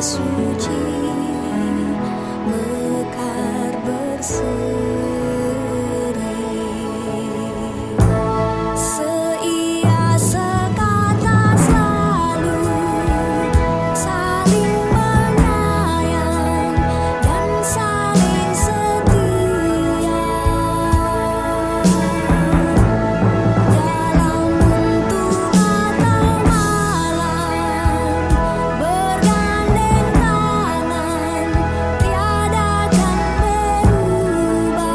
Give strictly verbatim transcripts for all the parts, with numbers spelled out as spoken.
suci mekar berseri. Seia sekata selalu saling menyayang dan saling setia. Dalam untuk atau malam, bergandeng tangan, tiada kan berubah.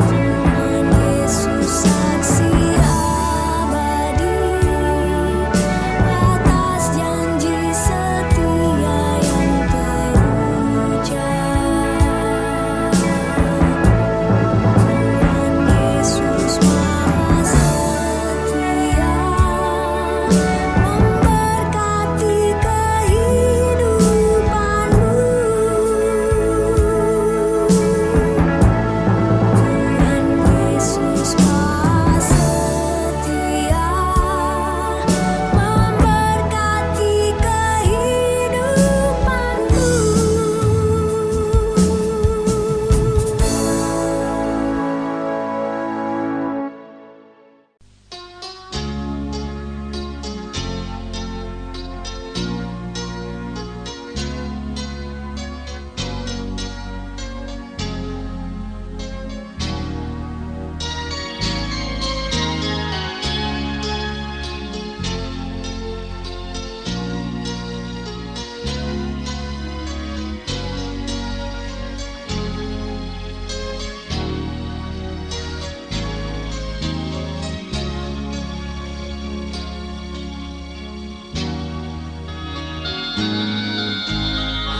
Tuhan Yesus saksi abadi atas janji setia yang terucap. Tuhan Yesus Maha Setia memberkati kehidupanmu. Tuhan Yesus Maha Setia memberkati kehidupanmu.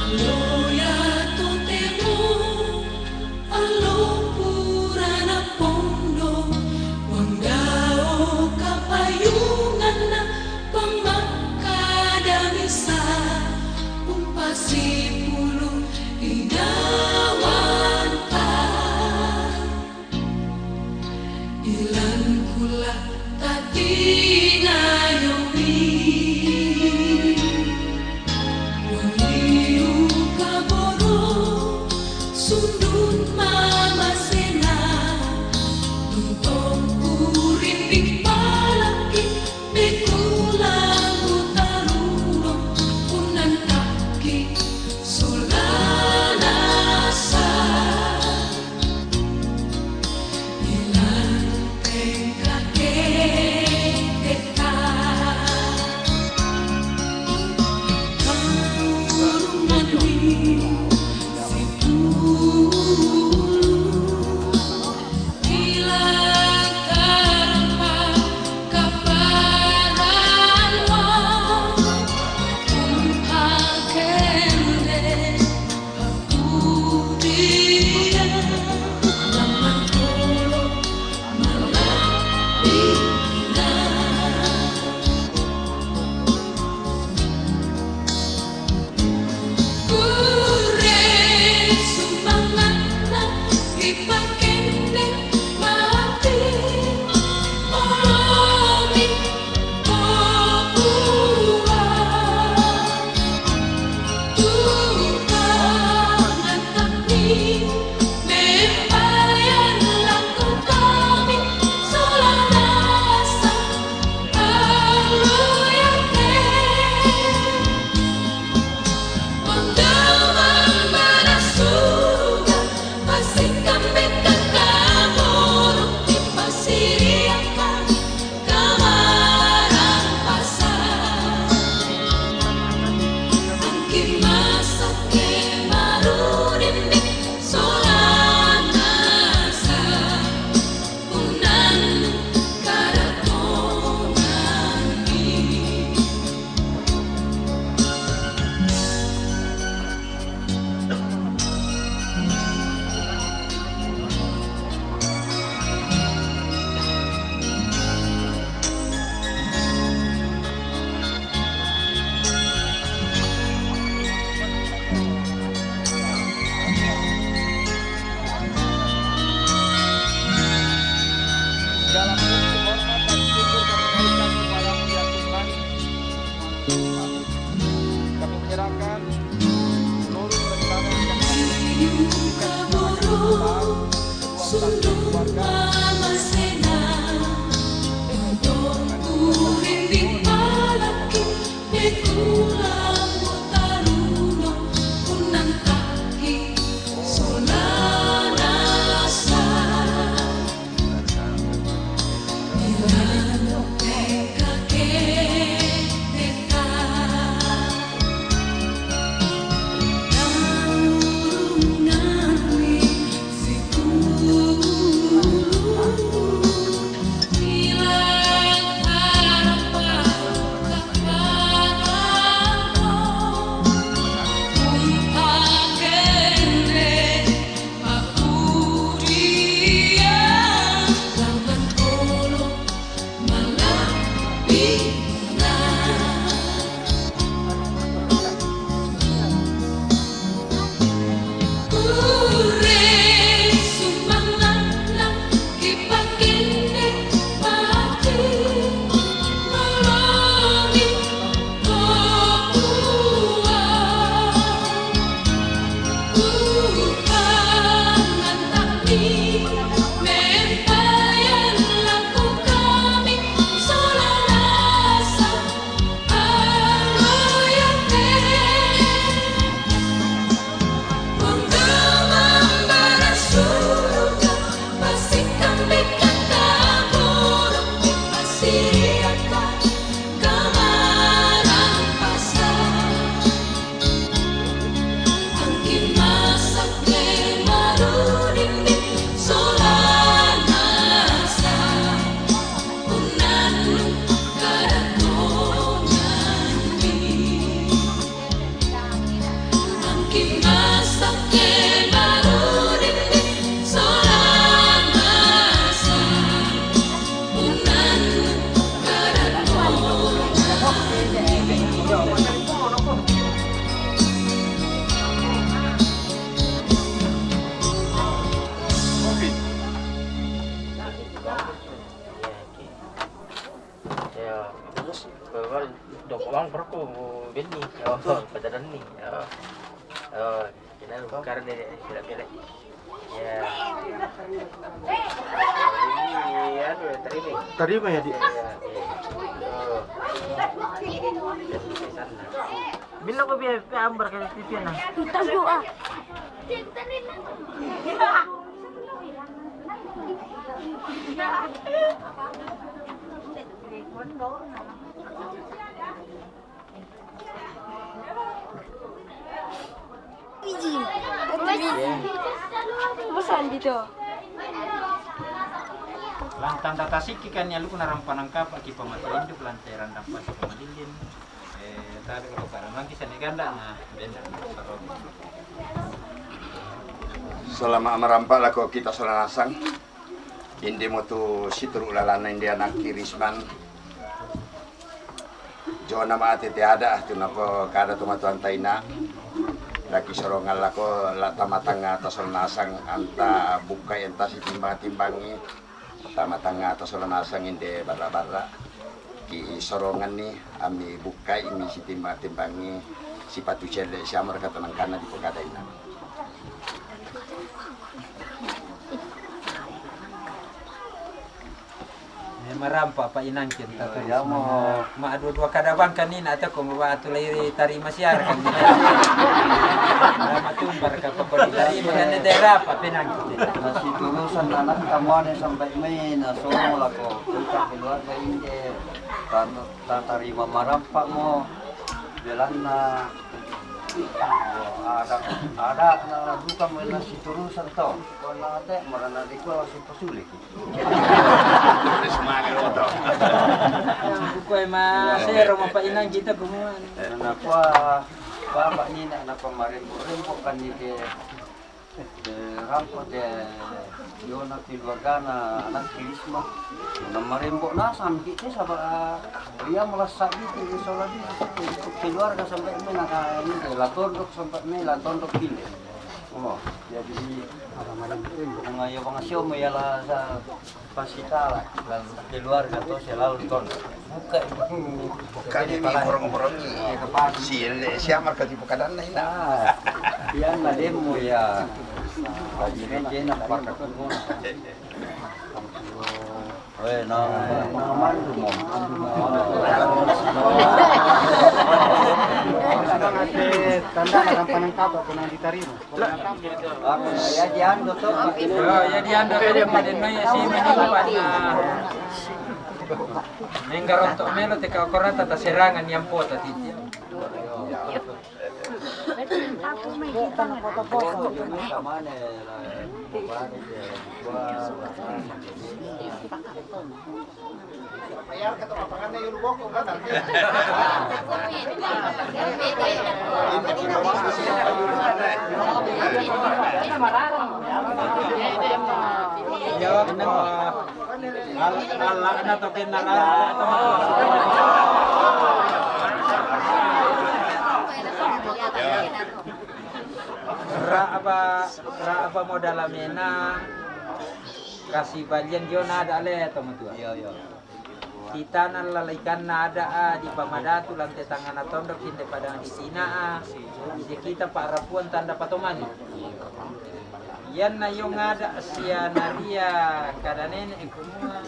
Aloya totemo, alo purana pondo, wanggawo kapayunganna pammakkada misa, umpasipulu idawanta. Ilangkula tatingayomi, waliu kaboro sundun mamasena, tuntong kurinding palakki, mekulang utaruno, unantakki Kami menyerahkan seluruh rencana yang akan dilakukan kepada kedua belah pihak keluarga. Ya, terus, kalau dok uang perku beli, oh, pada ni. Oh. Oh, kita bukan deh, belak-belak. Ya. Ini, anu, terima. Terima ya, Dik? Ya, ya. Oh. Bila ko biya, biya ambar ka T V na. Tago, ah. Biji. Biji. Bosan gitu. Lantang data siki kan ya lu kuna rampa nangkap aki pamati induk lantai randang pasi pamalilin. Eh, tapi kalau karena lagi sana ganda, nah, benda. Salama' marampa' lako kita sola nasang. Inde mo tu situru' lalanna inde anakki Risman. Jona mate te ada' tu napokada to matuanta ina'. Laki sorongan lako la' tama tangngata sola nasang anta bukkai anta sitimbang-timbangi. Tama tangngata sola nasang inde barra'-barra'. Ki soronganni, ammi bukkai, mi sitimbang-timbangi, sipatu celle' siamo raka tanangkanna dipokada ina'. Eh, marampa' pa inangki, iya, mo. Ma dua-dua kada bangka ni na' teko mabatu lai tarima siara kan. Matumbar ka pakon tarima kan daerah apa penangki. Nasiturusan anakta muane sampai mai nasolo lako kita keluarga inde. Tatarima marampa' mo belanna ada, ada na duka mo nasiturusan to. Kona te marana dikua sipasuli. Terus mane lo to. Kue ma sero ma pa inang kita kumuan. Nakua bapa' nina' napa marembo-rembo kan ni ke. Eh, rampo te, eh, yona keluargana anakki Risma. Namarembo' nasang ki te saba', eh, iya malasa' ki te sola di keluarga sampai mai naka ini te, la tondok sampai mai la tondok kile. Jadi, bunga yo bang sio mo ya la sa pasita la, la keluarga to selalu ton. Buka. Bukan ini borong-borong ini. Si le siapa kati bukadan na ina. Ah, yan na demo ya. Bagi rejena pakak. Oe, na mandu mo. Tanda na kampanan kapa ko nang ditarima. Aku ya diando to. Oh, ya diando to, maden no ya si meni pada. Nenggaronto melo te kau korata ta serangan yang pota titi. Al-, Allah na to kenal. Ra apa, ra apa modal amena. Kasi balian dio na ada ale to matua. Iya, iya. Kita na lalaikan na ada a di pamadatu lante tangana tondok sinde padang di sina a. Ide kita pa rapuan tanda patomani. Yan na yo ngada sia naria kada nene kumua.